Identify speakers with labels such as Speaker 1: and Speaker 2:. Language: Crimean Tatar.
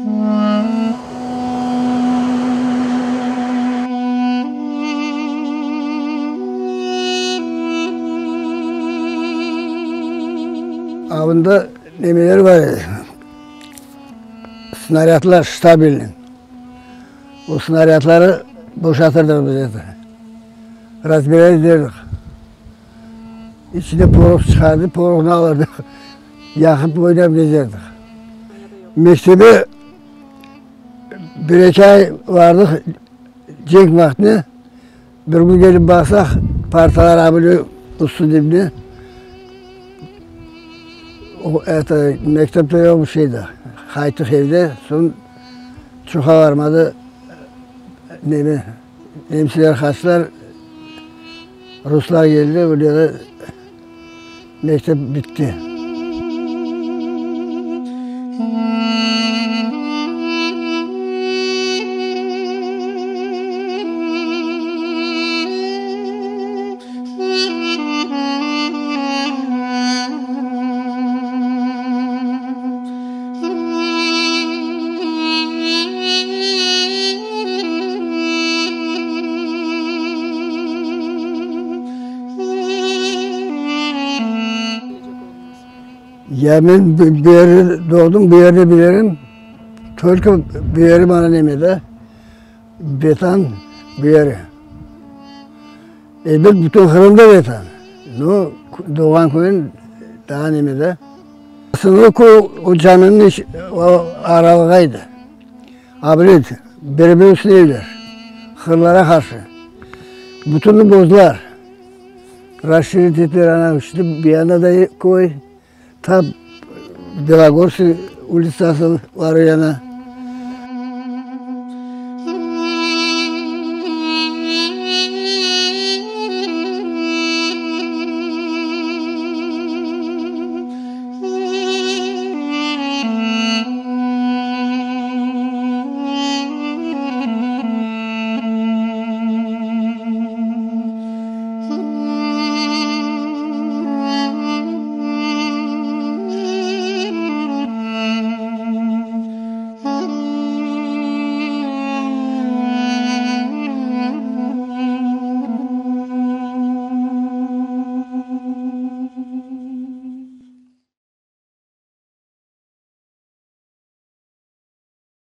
Speaker 1: Avında nemeler bar edi, snarâdlar ştabelnen. O snarâdları boşatırdıq biz eti. Razbirât ederdik. İçinde poroh çıqardı, porohnı alırdıq, yaqıp oynap gezerdik. Mektebe bir-eki ay bardıq, cenk vaqtında. Bir kün kelip baqsaq, partalar abile üstü dibine. O, eto, mektepte yoq bir şey de. Qayttıq evde, soñ çoqa barmadı, neme, nemseler qaçtılar, ruslar keldi, öyle mektep bitti. Ya men bu yerde doğdım, bu yerde bilirim. Tolko bu yeri bana neme de, Vetan bu yeri. Elbet bütün Qırımda Vetan. No, doğğan köyüm daa neme de. Sıñırlı köy o caminiñ iç, o aralığı edi. Abret, biri-biri üstüne evler, hırlara qarşı. Bütünni bozdılar. Rasşirit ettiler, ana, şimdi bu yanda da köy, ta Belogorskiy ulitsası var o yana.